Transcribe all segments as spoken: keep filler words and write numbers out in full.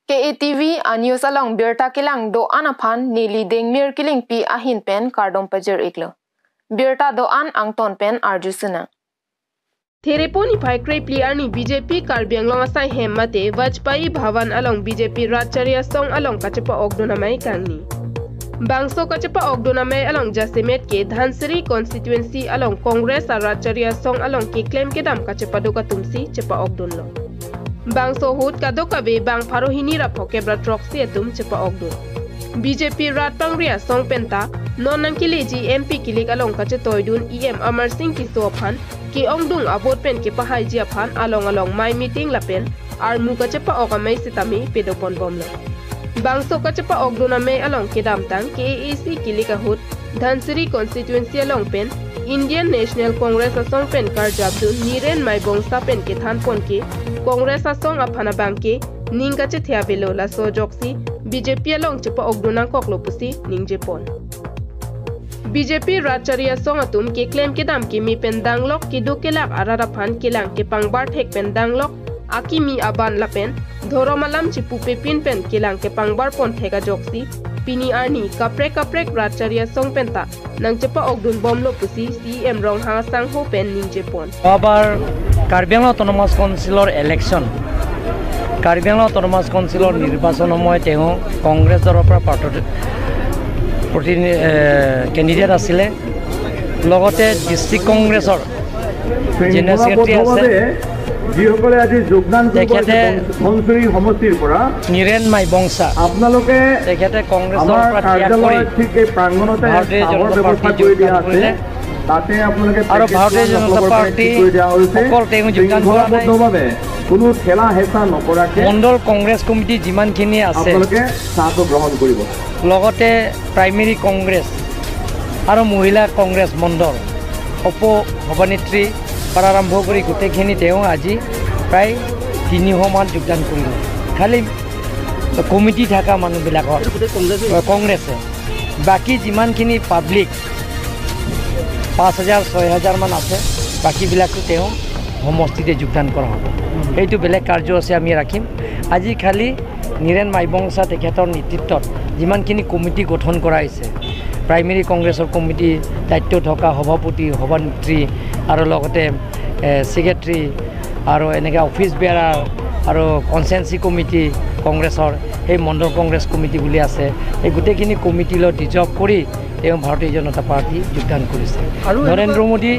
K A T V a-news along birta kelang do-an aphan neli Dengmir Killingpi ahin pen kardom pajir-iklo. Birta do-an angton pen arju sunang. Therepon niphai krephli arni B J P Karbi Anglong asai hem mate Vajpayee Bhavan along B J P Rat Charya Song along kachepa-okdun amei kangni. Bangso kachepa-okdun amei along jasemet ke Dhansiri constituency along Congress a-Rat Charya Song along keklem kedam kachepaduk atumsi chepa-okdunlo. Bangso ahut kadokave bang pharo hini ra phokep ra throksi atum chepa-okdun. B J P rat pangri asong penta non nangkeleji M P kilik along kachetoidun E M Amarsing Tisso aphan ke-ongdung a-vote pen kepahaiji aphan along along mei meeting lapen armu kachepa-ok amei sitame pedoponbomlo. Bangso kachepa-okdun amei along kedamtang K A A C kilik ahut Dhansiri constituency along pen Indian National Congress asong pen karjapdun Niren Maibongsa pen kethanpon ke Congress asong aphan abangke ning kachethe avelo, laso ajoksi B J P along chepa-okdun nangkoklo pusi ningjepon. B J P Rat Charya Song atum keklem kedam keme pen danglok keduk kelak arat aphan kelang kepangbar thek pen danglok akimi aban lapen dhorom alam chipupepin pen kelang kepangbarpon thek ajoksi pini arni kaprek kaprek Rat Charya Song penta nangchepa-okdunbomlo pusi C E M Ronghang asangho pen ningjepon. যোৱাবাৰ কাৰ্বি আংলং অট'নমাছ কাউন্সিলৰ ইলেকশ্যন, কাৰ্বি আংলং অট'নমাছ কাউন্সিলৰ নিৰ্বাচন সময়ত তেওঁ কংগ্ৰেছ দলৰ পৰা প্ৰাৰ্থী, প্ৰতিনি-, এ, কেণ্ডিডেট আছিলে। লগতে ডিষ্ট্ৰিক্ট কংগ্ৰেছৰ জেনেৰেল ছেক্ৰেটাৰী আছে। যিসকলে আজি যোগদান কৰিব তেখেতে আহিছে ধন-, ধনশিৰি সমষ্টিৰ পৰা, নিৰেণ মাইবংচা, আপোনালোকে তেখেতে কংগ্ৰেছৰ আমাৰ পৰা ত্যাগ কৰি কাৰ্যালয়ৰ ঠিক এই প্ৰাংগণতে ভাৰতীয় চাহৰ জনতা ব্যৱস্থা পাৰ্টীত কৰি দিয়া যোগদান আছে। কৰিলে। তাতে আপোনালোকে আৰু পেকেট ভাৰতীয় চাহ জনতা নকলৰ পৰা পাৰ্টি ঠিক কৰি দিয়া হৈছে। অকল তেওঁ যোগদান কৰা নাই। শৃংখলাবদ্ধভাৱে কোনো ঠেলা হেঁচা নকৰাকে মণ্ডল কংগ্ৰেছ কমিটি যিমানখিনি আছে, আপোনালোকে চাহটো গ্ৰহণ কৰিব। লগতে প্ৰাইমেৰী কংগ্ৰেছ আৰু মহিলা কংগ্ৰেছ মণ্ডল, উপ সভানেত্ৰী পৰা আৰম্ভ কৰি গোটেইখিনি তেওঁ আজি প্ৰায় তিনিশ মান যোগদান কৰিলে। খালি কমিটি থকা মানুহবিলাকৰ, এইটো গোটেই কংগ্ৰেছে? কংগ্ৰেছে। বাকী যিমানখিনি পাব্লিক, পাঁচ হাজাৰ, ছয় হাজাৰ মান আছে, বাকীবিলাকতো তেওঁ সমষ্টিতে যোগদান কৰা হ'ব। সেইটো বেলেগ কাৰ্য আছে, আমি ৰাখিম। আজি খালি নিৰেণ মাইবংচা তেখেতৰ নেতৃত্বত যিমানখিনি কমিটি গঠন কৰা হৈছে, প্ৰাইমেৰী কংগ্ৰেছৰ কমিটি দায়িত্ব থকা সভাপতি, সভানেত্ৰী আৰু লগতে, এ, ছেক্ৰেটাৰী আৰু এনেকৈ অফিচ বেয়াৰাৰ আৰু কনষ্টিটুৱেঞ্চি কমিটি কংগ্ৰেছৰ, সেই মণ্ডল কংগ্ৰেছ কমিটি বুলি আছে, এই গোটেইখিনি কমিটিলৈ ডিজলভ কৰি তেওঁ ভাৰতীয় জনতা পাৰ্টি যোগদান কৰিছে। আৰু এনেকুৱা নৰেন্দ্ৰ মোদী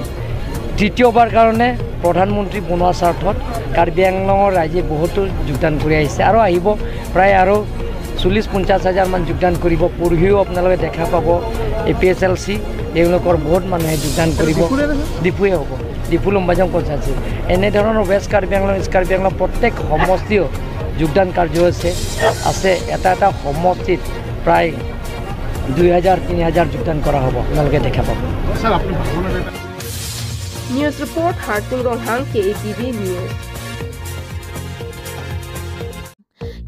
তৃতীয়বাৰ কাৰণে প্ৰধানমন্ত্ৰী বনোৱাৰ স্বাৰ্থত কাৰ্বি আংলঙৰ ৰাইজে বহুতো যোগদান কৰি আহিছে আৰু আহিব। প্ৰায় আৰু চল্লিছ পঞ্চাছ হাজাৰ মান যোগদান কৰিব। পৰহিও আপোনালোকে দেখা পাব এ পি এইচ এল চি, তেওঁলোকৰ বহুত মানুহে যোগদান কৰিব। ডিফুৰে নহয়? ডিফুৱে হ'ব, ডিফু লুম্বাজং কনষ্টিটুৱেঞ্চি। এনেধৰণৰ ৱেষ্ট কাৰ্বি আংলং, ইষ্ট কাৰ্বি আংলং প্ৰত্যেক সমষ্টিও যোগদান কাৰ্যসূচী আছে। এটা এটা সমষ্টিত প্ৰায় দুই হাজাৰ, তিনি হাজাৰ যোগদান কৰা হ'ব, আপোনালোকে দেখা পাব। ছাৰ, আপুনি ভাবকচোন। News report, Harsing Ronghang, K A T V News.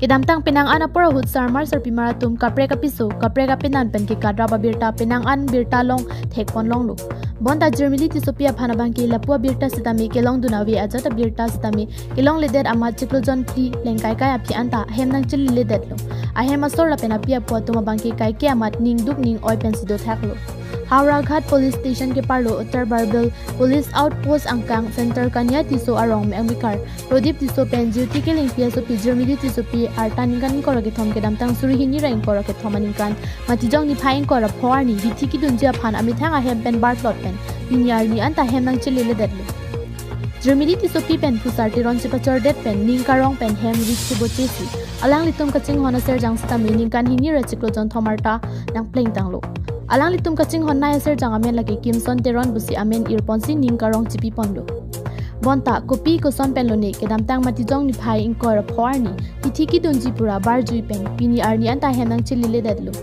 Kedamtang penang an apor ahut sarmar sarpimar atum kaprek apiso, kaprek apenan pen kekadrap abirta penang an birta along thekponlonglo. Bonta Jirmili Tissopi aphan abangke lapu abirta sitame kelongdun ave ajat abirta sitame kelongledet amat chiklo jon phli plengkaikai aphi anta ahem nangcheleledetlo. Ahem asor lapen api apo atum abangke kaike amat ning duk ning oi pensi dothaklo. Howraghat Police Station keparlo Uttar Barbel Police Outpost angkang Center Kanya Tisso arong mengmekar Prodip Tisso pen Jyoti Killingpi asopi Jirmili Tissopi arta ningkan ingkoi ra kethom kedamtang suri hini ra ingkoi ra kethom aningkan Matijong niphai ingkoi ra pho arni hithi kedunji aphan amethang ahem pen barplot pen pini arni anta ahem nangcheleledetlo. Jirmili Tissopi pen Phusar Teron chepachordet pen ning karong pen hem rit chebochesi alanglitum kachinghon aserjang sitame ningkan hini ra chiklo jon thom arta nangplengtanglo. Alanglitum kachinghonnei aserjang amen lake Kimson Teron pusi amen irponsi ning karong chipiponlo. Bonta kopi koson penlone kedamtang Matijong niphai ingkoi ra pho arni hithi kedunji pura barjui pen pini arni anta ahem nangcheleledetlo.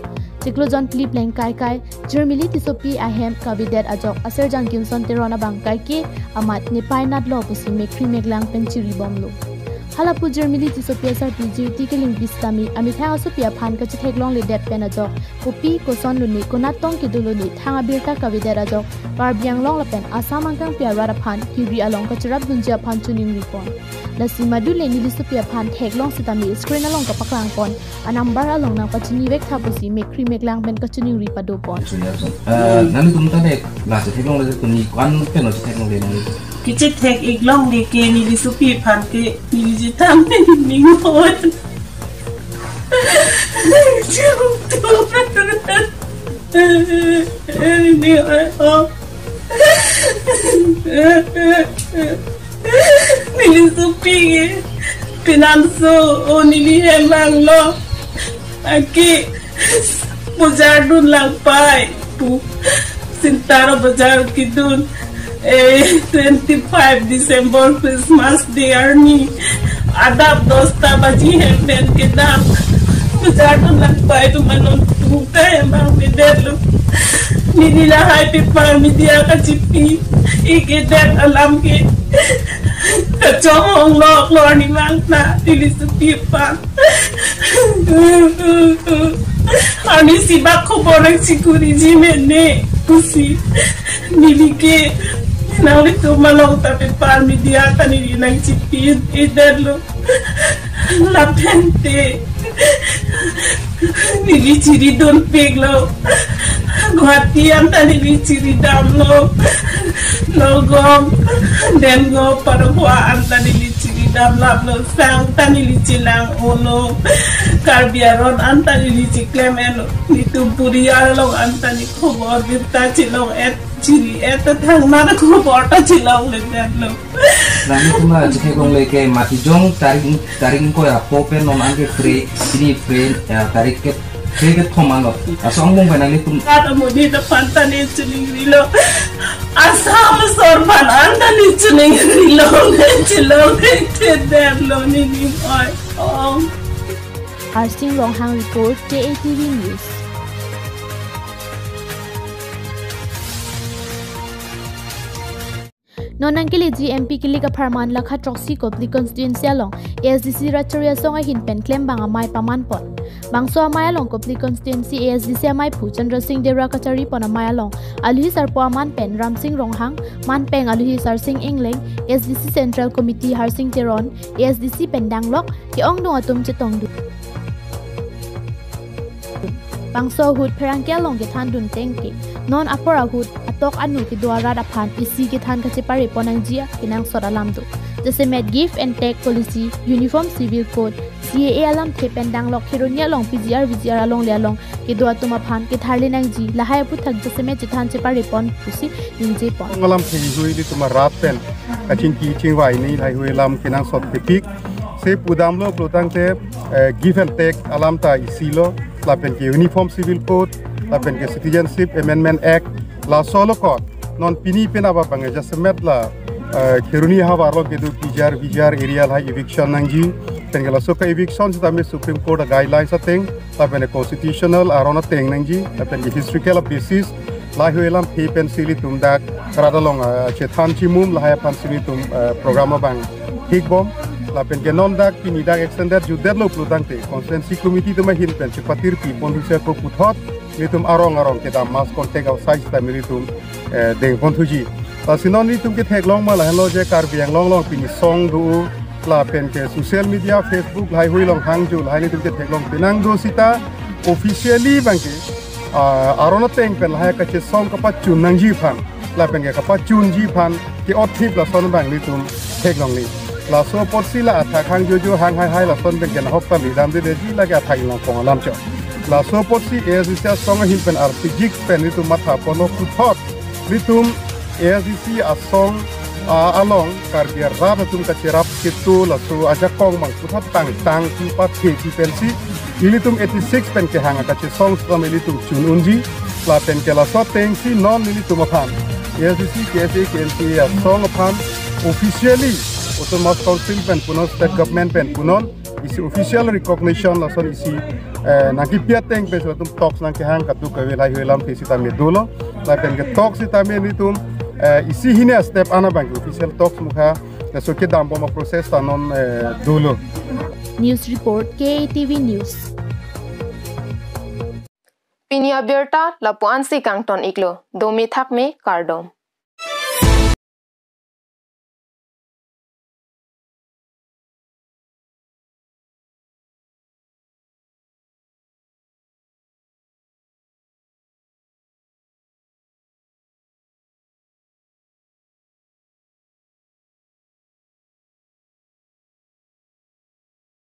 Chiklo jon phli plengkaikai Jirmili Tissopi ahem kavedet ajok aserjang Kimson Teron abang kaike amat nepainatlo pusi mekkri meklang pen chiribomlo. Hala pu Jirmili Tissopi asarpi Jyoti Kilingpi sitame amethang asopi aphan kachetheklongledet pen ajok, kopi koson lone, konat tong kedo lone, thang abirta kavedet ajok Karbi Anglong lapen Assam angkangpi arat aphan kiri along kacherapdunji aphan choningripon. Lasi madu le nelisopi aphan theklong sitame screen along kapaklangpon anumber along nangpachinivek tha pusi mekkri meklang pen kachiningri padopon. Eh, nanglitum ta de la chetheklongle, tumi ko-an pen lo chetheklongle nang? Kachethek-iklongle ke nelisopi aphan ke neli chethan ning hoi. Ni, oh. Nelisopi ke pinanso, oh, neli hemang lo. Aki bojar dun lang pai pu. Sintaro bojar kedun. Eh, twenty-five December Christmas Day arni. Adap dosta baji hem pen kedam. Bojar dun lang pai pu, ma non pu ta hemang avedet lo. Neli lahai paper media kachepi-ik-edet alam ke kachonghong lok lo arni vang ta nelisopi aphan. Arnisi bak khobor nangchikuriji mene pusi. Neli ke nanglitum along ta paper media ta neli nangchepi-edet lo. Lapen te neli chiridunpik lo. Guwahati anta neli chiridam lo. Nagaon, Dengong, Parokwa anta neli chiridam laplo. Sang ta neli chelang-o lo. Karbi aron anta neli cheklem-et lo. Netum puri arlo anta ne khobor birta chelong-et, chiri-et ta thangnar khobor ta chelongledet lo. Nanglitum chetheklongle ke matijong tarik, tarik ingkoi apo pen non an ke kre, pini kre, ya, tarik ke, kre kethom anlo. Laso angbong pen nanglitum. Rat amonit aphan ta ne choningrilo. Assam asor aphan anta ne choningrilo. Ne chelongledet lo, neli hoi. Om. Harsing Ronghang report, K A T V News. Non nangkeleji M P kilik apharman lakha throksi Kopili constituency along A S D C rat chari asong ahin pen klembang amei pamanpon. Bangso amei along Kopili constituency A S D C ameiphu Chandra Singh Deora kacharipon amei along alohi sarpo aman pen Ramsing Ronghang, manpeng alohi Sarsing Engleng, A S D C Central Committee Harsing Teron, A S D C pen danglok ke-ongdung atum chetongdun. Bangso ahut pherangke along kethandun ateng ke non apor ahut atok anu kedo arat aphan isi kethan kacheparepon nangji akenangsot alam do. Jasemet give and take policy, uniform civil code, C A A alamthe pen danglok Kheroni along P G R V G R alongle along kedo atum aphan ketharle nangji, lahai aphuthak jasemet chethan cheparepon pusi ningjepon. Alamthe hui ilitum arat pen kachingki chingvai ni lahai hui alam kenangsot kepik. Se pudamlo pulotangte, eh, give and take alam ta isi lo, lapen ke Uniform Civil Code, lapen ke Citizenship Amendment Act, laso along ko non pini pen aba bang jasemet la, eh, Kheroni havar along kedo P G R V G R area lahai eviction nangji, pen ke laso ka-eviction sitame Supreme Court a-guidelines ateng, lapen constitutional aron ateng nangji, lapen historical basis, lahai hui alamthe pensi ilitum dak rat along, ah, chethan chimum lahai aphansi ilitum, ah, program abang thikbom, lapen ke non dak pini dak extended jutdetlo pulotangte constituency committee atum ahin pen chepatirpipon husi ako puthot, ilitum arong arong kedam mass contact outside sitame ilitum, eh, dengpon thuji. Lasi non ilitum ketheklong ma lahenlo je Karbi Anglong along pini song do, lapen ke social media, Facebook lahai hui along hangjo lahai ilitum ketheklong penang do sita officially bang ke, ah, aron ateng pen lahai kachesong kapachun nangji aphan, lapen ke kapachunji aphan ke-otthip lason bang ilitum theklongle. Laso apotsi la athak hangjojo hang haihai lason pen ke nahok ta lidamdedetji lake athak inglongpong alam chot. Laso apotsi A S D C asong ahin pen arpijik pen ilitum mathaponlo puthot ilitum A S D C asong, ah, along Karbi arat atum kacherap ketu laso ajakong bang puthot tangtang pu pathe pu pensi ilitum eighty-six pen kehang akachesong sitame ilitum chun unji, lapen ke laso atengsi non ilitum aphan A S D C, K S A, K N P A asong aphan officially Autonomous Council pen punon, state government pen punon, isi official recognition lason isi, eh, nangkipi ateng pen latum talks nangkehang kadokave lahai hui alamthe sitame dolo, lapen ke talks sitame ilitum Eh, isi hini step an abang official talks mukha, eh, so kedam bom a-process ta non, eh, dolo. News report, K A T V News. Pini abirta lapu-ansi kangton iklo, dome thakme kardom.